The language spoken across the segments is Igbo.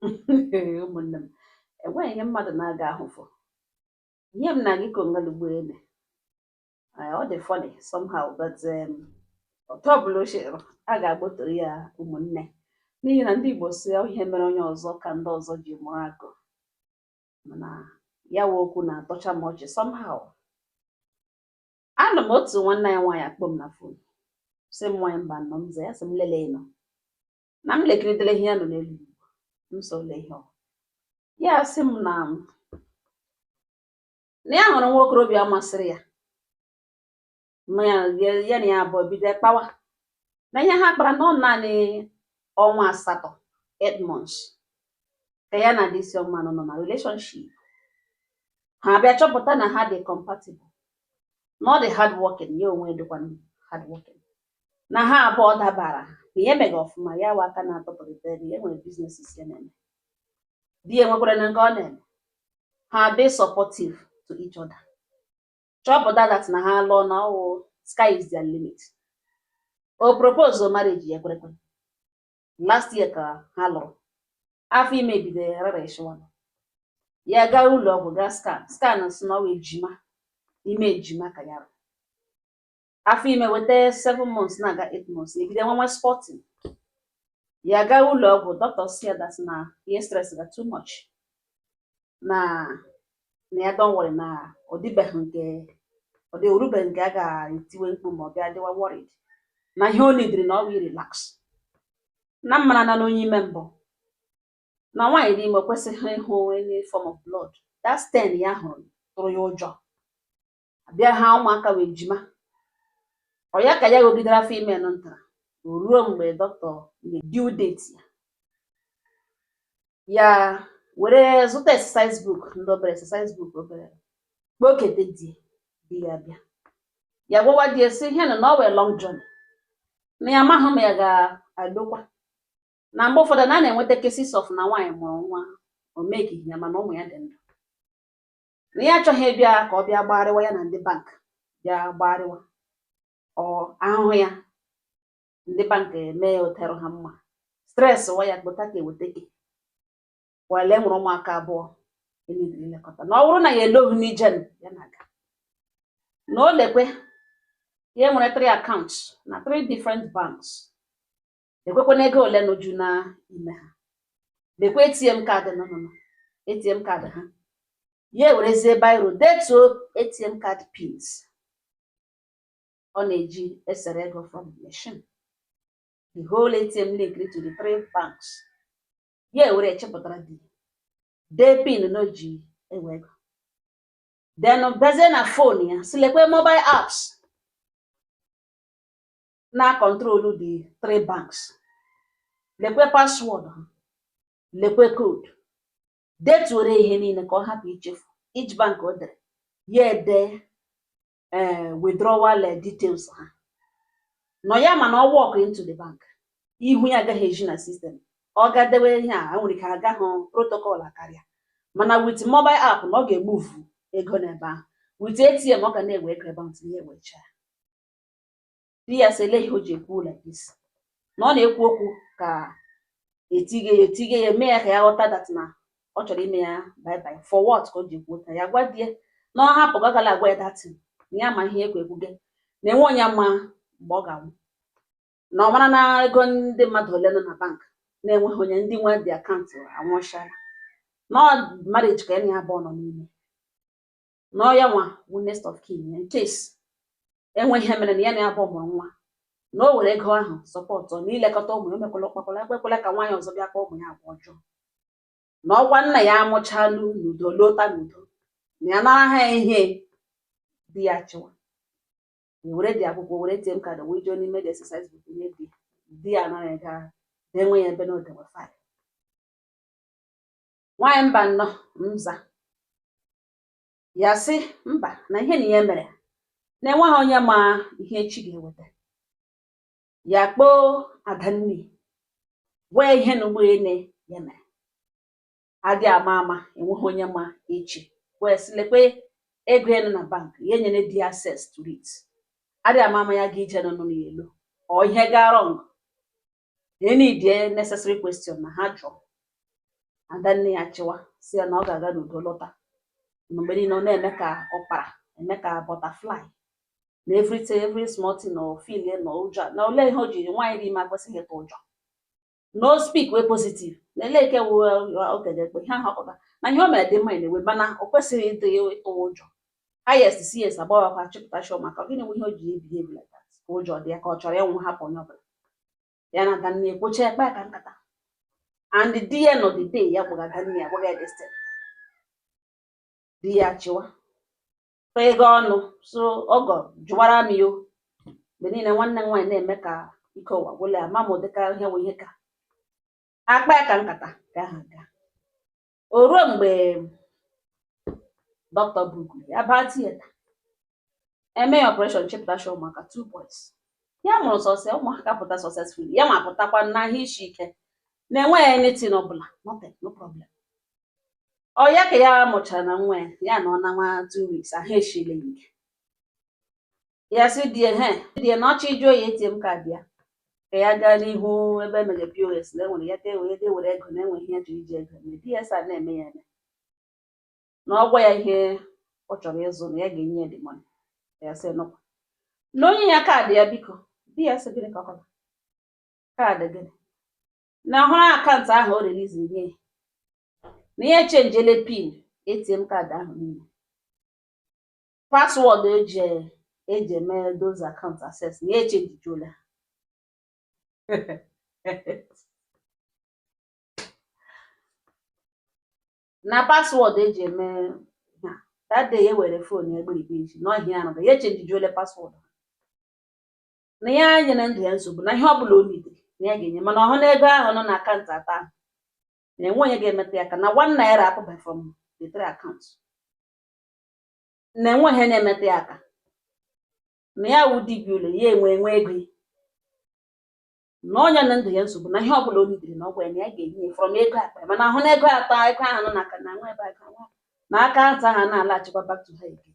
Ụmụnne m, enweghị ihe mmadụ na-aga ahụfụ ihe m na-aga iko ngalugbo ene. Ọ dị funny somehow, but otu ọbụla o chere a ga-agbotoro ya, ụmụnne, n'ihi na ndị Igbo si ihe mere onye ọzọ ka ndị ọzọ ji mụrụ akụ. Mana ya wụ okwu na-atọcha m ọchị somehow. Anọ m, otu nwanne ya nwaanyị akpọ m na phone, sị m, "Nwaanyị mba nọ." M za ya, sị m lelee nọ na m lekiridere ihe ya nọ n'elu Igbo. M so ole ihe ọ ya sị m na ya hụrụ nwa okorobịa masịrị ya, nọ ya ya na ya abụọ bido kpawa, na ihe ha kpara nọ naanị ọnwa 8, 8 months, ka ya na this young man nọ na relationship. Ha bịa chọpụta na ha dị compatible, na ọ dị hard working, ya onwe dịkwa hard working, na ha abụọ dabara, na ya emeghị ọfụma. Ya wa aka na-atọpụrịta ego ya, nwere businesses ya na-eme, di ya nwekwara na nke ọ na-eme. Ha dị supportive to each other, chọpụta that na ha lụọ na ọwụ sky is their limit. O propose marriage, ya kwerekwe. Last year ka ha lụrụ. Afọ ime bidoro rarịshiwa. Ya gaa ụlọ ọgwụ, gaa scan. Scan si na ọwa ejima, ime ejima ka ya rụ. Afọ ime weta 7 months na-aga 8 months, ebido nwenwe spotting. Ya gaa ụlọ ọgwụ, doctor si ya that na ihe stress ga too much, na ya don't worry, na ọ dịbeghị nke ọ dị orubeghị nke a ga-etiwe mkpu ma ọ bịa dịwa worried, na ihe o nidiri na ọ bụ relax, na mmara na onye ime mbụ na nwaanyị dị ime kwesịghị ịhụ any form of blood. That stain ya hụrụ tụrụ ya ụjọ. Bịa ha ụmụaka wee jima ọ ya ka ya ghọgidere afọ ime nụ ntara o ruo mgbe dọkịta nye due date ya. Ya were zụta exercise book, ndị obere exercise book obere, kpokete di di ya bịa. Ya gwawa di ya sị ihe nọ na ọ wee long journey, na ya amaghị ma ya ga-alụkwa, na mgbe ụfọdụ na a na-enweta cases of na nwaanyị mụrụ nwa o mekighị ya, mana ụmụ ya dị ndụ, na ya achọghị ịbịa ka ọ bịa gbagharịwa ya na ndị bank, bịa gbagharịwa ọ ahụhụ ya, ndị bank eme ya oterụ ha mma, stress wa ya kpụta ka eweteke wale nwere ụmụaka abụọ enidiri ilekọta, na ọ bụrụ na ya elohu n'ije ya na-aga, na o lekwe ya nwere three accounts na three different banks, ekwekwe na ego ole nọju na ime ha, lekwe ATM card nọ nọ ATM card ha. Ya ewerezie biro detuo ATM card pins ọ na-eji esere ego from the machine, the whole ATM linked to the three banks. Ya ewere chepụtara di dee pin na o ji ewe ego, then bịazie na phone ya, si lekwe mobile apps na control the three banks, lekwe password ha, lekwe code, detuore ihe niile ka ọ hapụ ichefu. Each bank o dere ya, ede ee withdrawal details ha nọ ya, mana ọ walk into the bank, ihu ya agaghị eji na system. Ọ ga-dewe ihe a nwere ike aga hụ protocol akarịa, mana with mobile app na ọ ga-emove ego n'ebe ahụ. With ATM, ọ ga na-ewe ego ebe ahụ tinye ewecha. Di ya sị ele ihe o ji ekwu like this, na ọ na-ekwu okwu ka etige ya, etige ya, mee ya ka ya ghọta that na ọ chọrọ ime ya bye bye for what, ka o ji ekwu ya. Gwa di ya na ọ hapụ, ọ gala agwa ya datin na ya ma ihe ekwe ekwuge na enwe onye ma mgbe ọ ga-anwụ, na ọ mara na ego ndị mmadụ ole nọ na bank na-enweghị onye ndị nwe dị account anwụchala, na ọ marriage ka ya na ya abụọ nọ n'ime, na ọ ya nwa wụ next of kin ya, in case enwe ihe mere na ya na ya abụọ mụrụ nwa, na o were ego ahụ support na ilekọta ụmụ ya. Omekwala ọkpakwala ekwekwala ka nwaanyị ọzọ bịa kpọọ ụmụ ya agwa ọjọọ, na ọkwa nna ya amụchalụ n'udo, lota n'udo, na ya nara ha ihe di ya chịwa. Were dị akwụkwọ, were ATM card wee jụọ n'ime the exercise book, nye di di ya, anara ego ahụ denwe ya ebe na odewe file. Nwaanyị mba nnọọ nza ya sị mba, na ihe na ihe mere na enweghị onye ma ihe echi ga-eweta. Ya kpọọ adanne, gwa ya ihe na ụgbọene ya mere adị ama ama, enweghị onye ma echi. Wee sị lekwe ego ya nọ na bank, ya enyere di access to it, adị ama ama ya ga ije nọ n'elu ọ ihe ga wrong, any the necessary question na ha jụọ. Adanne ya chịwa, si ya na ọ ga-aga n'udo lọta. Mgbe niile ọ na-eme ka ọkpara, eme ka butterfly, na everything, every small thing na feel na ụjọ, na ole ihe o jiri nwaanyị dị ime akwesịghị ịtụ ụjọ. No, speak wey positive na ele eke wu okenye ekpe ihe ahụ ọkpụta na ihe o mere dị mma na-ewe, mana o kwesịghị ịdị ịtụ ụjọ. Highest CS agbawakwa chịpụta show maka gịnị bụ ihe o ji ebehave like that, ka ụjọ dị ya, ka ọ chọrọ ịnwụ, hapụ onye ọbụla. Ya na Adanne ekwocha ekpe ka nkata, and di ya nọ the day ya gbaga Adanne ya gbaga ya this thing. Di ya chịwa ego ọnụ, so ọgọ jụwara m yo mgbe niile nwanne m nwaanyị na-eme ka ike ụwa gwụla ya, ma m dịka ihe wụ ihe ka akpa ya ka nkata ka ha gaa. O ruo mgbe dọkịta bukuru ya baa theatre, eme ya operation, chepụta show maka two boys ya mụrụ sọsọ. Ụmụaka pụta successfully, ya ma pụtakwa n'ahịa isi ike, na-enweghị anything ọbụla, nothing, no problem. Ọ ya ka ya mụchara na nwa ya, ya nọ na nwa 2 weeks, ahụ eshile ya ike. Ya sị di ya, he di ya na ọchọ iju oyi ATM card ya, ka ya gaa n'ihu ebe emege POS na enwere ya ka ewere ga ewere ego na enwe ihe ya chọrọ iji ego eme. Di ya sa na-eme ya eme na ọ gwa ya ihe ọ chọrọ ịzụ na ya ga-enye ya the money. Ya sị nụkwa na onye ya card ya, biko. Di ya sị gịnị ka ọ kọrọ card gịnị, na ọhụrụ account ahụ o release nye ya, na ihe echenjele PIN ATM card ahụ niile, password eji eme those account access, na ya echenjijuola. Na password eji eme ha that day, ya were phone ya gbirigbe iji n'ọhịa ahụ, ya echenjijuola password, na ya nyere ndụ ya nsogbu, na ihe ọbụla o nidere na ya ga-enye, mana ọhụ na ego ahụ nọ na account atọ ahụ na enwe onye ga-emetụ ya aka, na ₦1 apụbaghị from the three accounts, na enwe ihe na-emetụ ya aka, na ya wụ dibịa ụlọ ya enwe ego ya, na onye na ndụ ya nsogbu, na ihe ọbụla o nidere na ọgwa ya na ya ga-enye ya from ego akpa ya, mana ahụ na ego atọ, ego ahụ nọ n'aka na nwa ebe aka nwa na account ahụ na-alaghachikwa back to her again.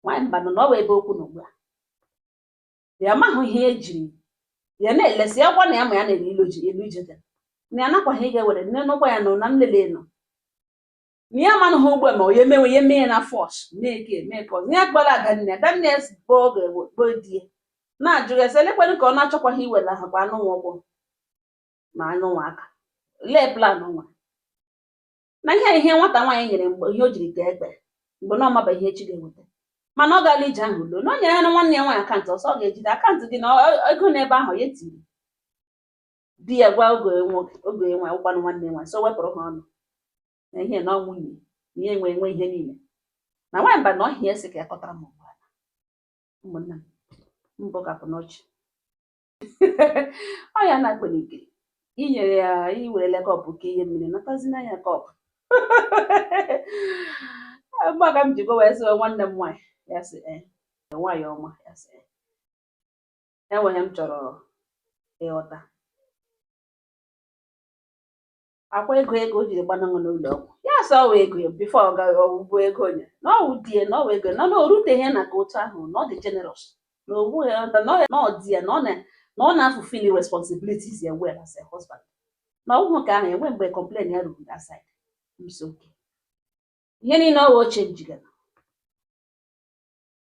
Nwaanyị mba nọ na ọ bụ ebe okwu na ugbu a ya amaghị ihe ejiri ya na-elesi ya gwa na ya ma ya na-elu ilu ji elu ije dị na ya nakwaghị ị ga-ewere nne n'ụgbọ ya nọ na nlele nọ na ya amanụghị ugbu a, ma onye mewe ya mee ya na force mee ka eme ka ọzọ ya kpọrọ Adanne. Adanne bụ oge gboo di ya na-ajụ ya sị elekwanụ ka ọ na-achọkwaghị iwere ahụ kwa anụ nwa ụgwọ na anụ nwa aka lee plan nwa na ihe nwata nwaanyị nyere mgbe ihe o jiri kee ekpe mgbe na ọmaba ihe echi ga-eweta, mana ọ gaala ije ahụ loo na o nyere ya na nwanne ya nwaanyị account ọsọ, ọ ga-ejide account gị na ego n'ebe ahụ ya tiri di ya gwa oge nwoke oge nwa ụkwanụ nwanne ya nwaanyị so wepụrụ ha ọnụ na ihe na ọ nwunye na ihe enwe enwe ihe niile na nwaanyị mba na ọhịa esi ka ya kọtara m ugbu a. Ụmụnne m, mbụ kapụ n'ọchị ọ ya na-akpọ n'ike inyere ya iwerele cup ka ihe mmiri natazina ya cup mgbe m ji gwa wee sị nwanne m nwaanyị, ya sị ee, nwaanyị ọma, ya sị ee, enweghị m chọrọ ịghọta akwa ego o jiri gbanahụ n'ụlọ ọgwụ, ya sị ọwa ego ya before ọ ga ọwụbụ ego onye na ọwụ di ya na ọwụ ego na o ruteghị na ka otu ahụ na ọ dị generous na owu ya na ọ di ya na ọ na-fulfill responsibilities ya well as a husband, na ọ bụghị ka ahụ enwe mgbe complain ya ruru that side. M so okay, ihe niile ọwa ochie njigara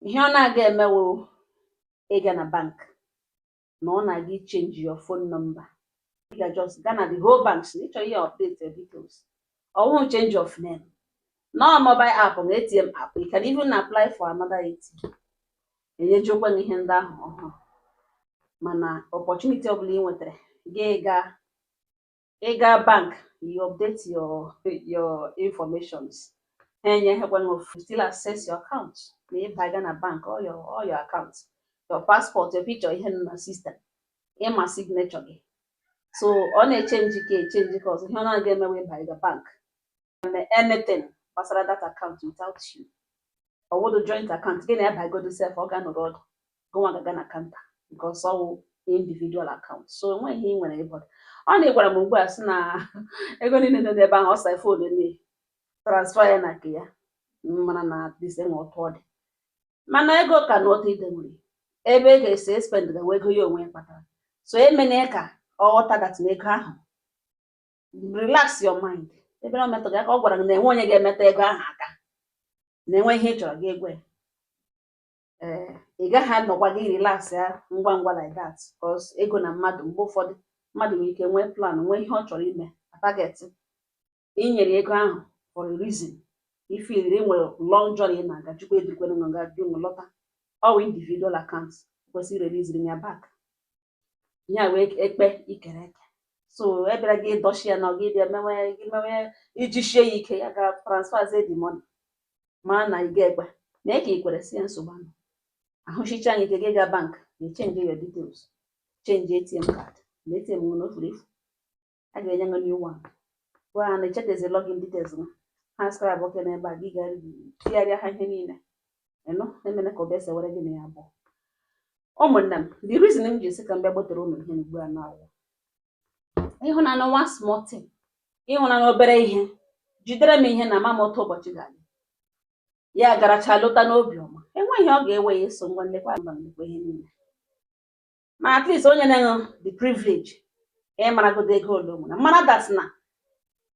ihe ọ na-aga emewo ịga na bank na ọ na-aga ichange your phone number, ị ga just gaa na the whole banks na ịchọrọ ihe update your details, ọwụhụ change of name no mobile app na ATM app, you can even apply for another ATM, enyejukwa gị ihe ndị ahụ ọhụrụ. Mana opportunity ọbụla ị nwetara gị gaa ịga bank, you update your informations, ha enyeghekwa gị, still access your account na ịbaga na bank, all your account, your passport, your picture, ihe nọ na system, ịma signature gị, so ọ na-echange ka echange ka ọzọ ihe ọ na-aga emewe ịbanye bank eme anything gbasara that account without you. Ọwụdụ joint account gị na-abagodo sef, ọ ga-anọrọ ọdụ gụnwa gaga na counter because ọwụ individual account, so enweghị ihe ị nwere ịbọdụ. Ọ na ịgwara m ugbu a sị na ego niile nọ n'ebe ahụ ọ sa phone nne transfer ya na nke ya, mana na at least enwe otu ọ dị, mana ego ka na otu ide nwere ebe e ga-esi spend gawa ego ya onwe ya kpatara, so emene ka ọ ghọta that na ego ahụ Relax your mind. Ebe na o metụ gị aka, ọ gwara gị na enwe onye ga-emeta ego ahụ aka, na enwe ihe ị chọrọ gị egwe. Ee, ị gaghị anọkwa gị relax ya ngwa ngwa like that, because ego na mmadụ, mgbe ụfọdụ mmadụ nwere ike nwee plan, nwee ihe ọ chọrọ ime, target inyere ego ahụ for a reason. If ị nwere long journey ị na-aga, Chukwu edukwere nga gị lọta. Ọ wụ individual account kwesịrị release ya back. Ihe a wee ekpe ikere eke, so e bịara gị dọchi ya na ọ gị bịa mewe gị mewe iji shie ya ike, ya ga transfer the money. Ma na ị ga-ekwe na eke ikwere si ya nsogbu ahụ ahụchicha anyị ike, gị ga bank na change your details, change ATM card na ATM nwere o furu efu, a ga-enye gị new one. Gwa ha na echetezi login details gị, ha scribe oke n'ebe a, gị ga tigharịa ha ihe niile ịnụ emene ka ọ bịa sewere gị na ya abụọ. Ụmụnne m, the reason m ji sị ka m bịa gbotere ụnụ ihe ugbu a na-awụ ịhụnanya. Nwa small thing, ịhụnanya, obere ihe jidere m ihe na ama m otu ụbọchị ga-adị. Ya garacha lọta n'obi ọma, enweghị ihe ọ ga-ewe ya eso ngwa nlekwa mba nlekwa ihe niile. Ma at least onye na-enwe the privilege ịmaragodo ego ole o nwere, mara that na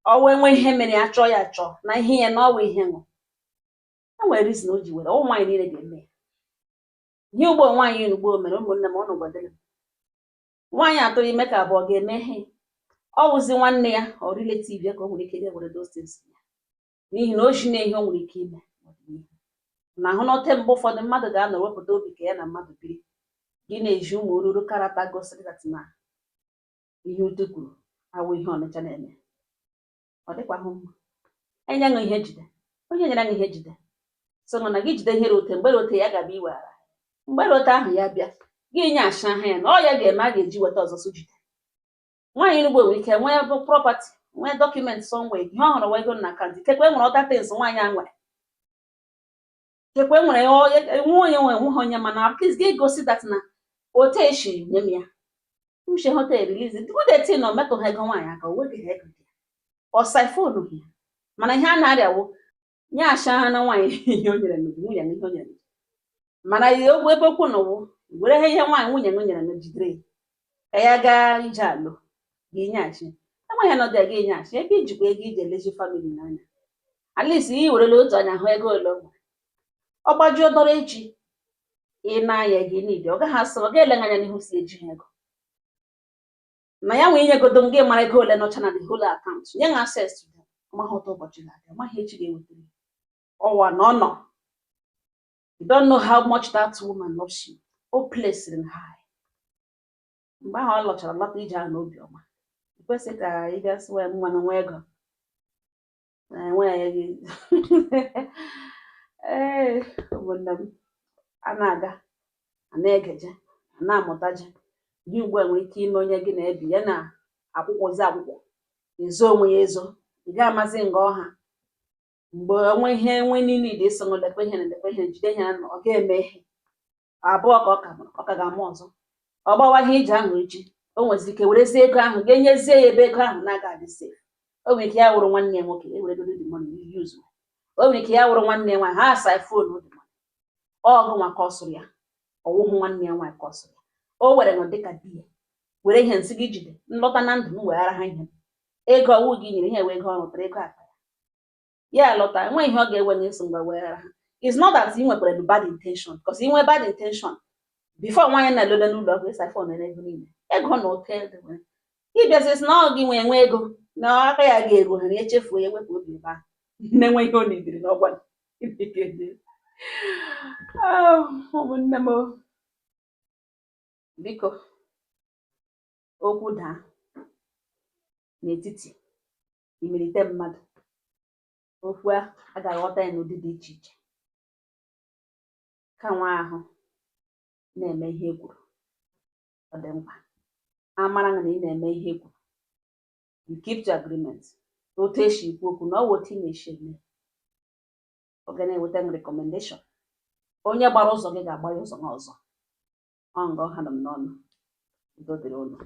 ọwa enwe ihe mere ya chọọ ya chọọ na ihe ya na ọwa ihe ṅụ, e nwere reason o ji were. Ụmụ nwaanyị niile ga-eme ya. Ihe ugbo nwaanyị ugbo mere, ụmụnne m, ọnụ gwadere m nwaanyị atụrụ ime ka abụọ ga-eme ihe ọ wụzi nwanne ya, ọ relative ya, ka o nwere ike ga were those things ya, n'ihi na o ji na ihe o nwere ike ime n'ọdịnihu na ahụ n'ote. Mgbe ụfọdụ mmadụ ga-anọ wepụta obi ka ya na mmadụ biri, gị na-eji ụmụ oruru karata gosiri that na ihe ute kwuru awụ ihe ọnịcha na-eme, ọ dịkwahụ mma. Enye ṅụ ihe jide, onye nyere ṅụ ihe jide so nụ na gị jide ihe rote mgbe rote ya ga-abịa iweghara mgbe rote ahụ ya bịa gị nye asha ha ya na ọ ya ga-eme a ga-eji weta ọzọ. So jide nwaanyị Igbo nwere ike nwee bụ property, nwee document somewhere, ihe ọ hụrụ wee ego na account. Kekwe nwere other things nwaanyị a nwere, kekwe nwere nwe onye nwe nwe onye, mana at least ga-egosi that na otu esi nye m ya uche hotel release good thing na o metụghị ego nwaanyị aka, o nweghị ego dị ọ siphon ya. Mana ihe a na-arịawo nye asha ha na nwaanyị ihe o nyere n'ubi nwunye ihe o nyere, mana okwu ebe okwu na ụwụ were ihe nwaanyị nwunye m nyere m jidere ka ya gaa ije alụ gị nyeghachi, enweghị nọdụ ya gị nyeghachi ebe ijikwa ego iji elezi family n'anya. At least ị werela otu anya hụ ego ole o nwere, ọ gbajuo dọrọ echi ị na-anya gị niile, ọ gaghị asị, ọ ga-ele anya n'ihu si eji ha ego na ya nwee inyegodo m gị mara ego ole nọcha na the whole account, nye ha access to them. Ọmaghị ụtọ ụbọchị ga-abịa, ọmaghị echi ga-ewetara ọwa na ọ nọ. You don't know how much that woman loves you. O placed in high mgbe ahụ ọ lọchara lọta ije ahụ n'obi ọma. Kwesị ka ị bịa sịwa ya nwa na nwa ego na enwe ya gị. Ee, ụmụnne m, a na-aga a na-egeje a na-amụtaje ihe ugbu a. Nwere ike ime onye gị na-ebi ya na akwụkwọzi akwụkwọ ezo onwe ya ezo, ị ga-amazi nga ọha mgbe onwe ihe nwe niile dị ịsọ lekwe ihe na lekwe ihe jide ihe na ọ ga-eme ihe abụọ ka ọ ka mụrụ, ọ ka ga-amụ ọzọ, ọ gbawa ihe ije ahụ echi. O nwezi ike werezie ego ahụ ga-enyezie ya ebe ego ahụ na-aga adị safe. O nwere ike ya wụrụ nwanne ya nwoke eweregodo the money use, o nwere ike ya wụrụ nwanne ya nwaanyị ha siphon the money. Ọgụ nwa ka ọ sụrụ ya, ọwụhụ nwanne ya nwaanyị ka ọ sụrụ ya, o were nọ dịka di ya were ihe nsị gị jide nlọta na ndụ m weghara ha ihe ego ọwụ gị nyere ihe wee ego ọ rụtara ego akpa ya ya lọta, enweghị ihe ọ ga-ewe n'ịsị mgbe weghara ha. It's not that ị nwekwara the bad intention, because ị nwee bad intention before nwaanyị na-elole n'ụlọ ọgwụ ịsiphon na ego niile, ego na ụtọ ego ịbịazi sị na ọ gị nwee nwe ego na aka ya ga-eru ha na echefuo ya, ewepụ obi ebe ahụ na-enwe ihe ọ nidiri n'ọgwa. Ụmụnne m, biko, okwu daa n'etiti imirite mmadụ, okwu a ga-aghọta ya n'ụdị dị iche iche. Ka nwa ahụ na-eme ihe e kwuru, ọ dị mkpa amara na ị na-eme ihe e kwuru. You keep to agreement, otu esi ikwu okwu na ọ wụ otu ị na-esi eme, ọ ga na-eweta m recommendation. Onye gbara ụzọ gị ga-agba ya ụzọ n'ọzọ. Ọ nga ọ ha nọ m n'ọnụ. Udo dịrị unu.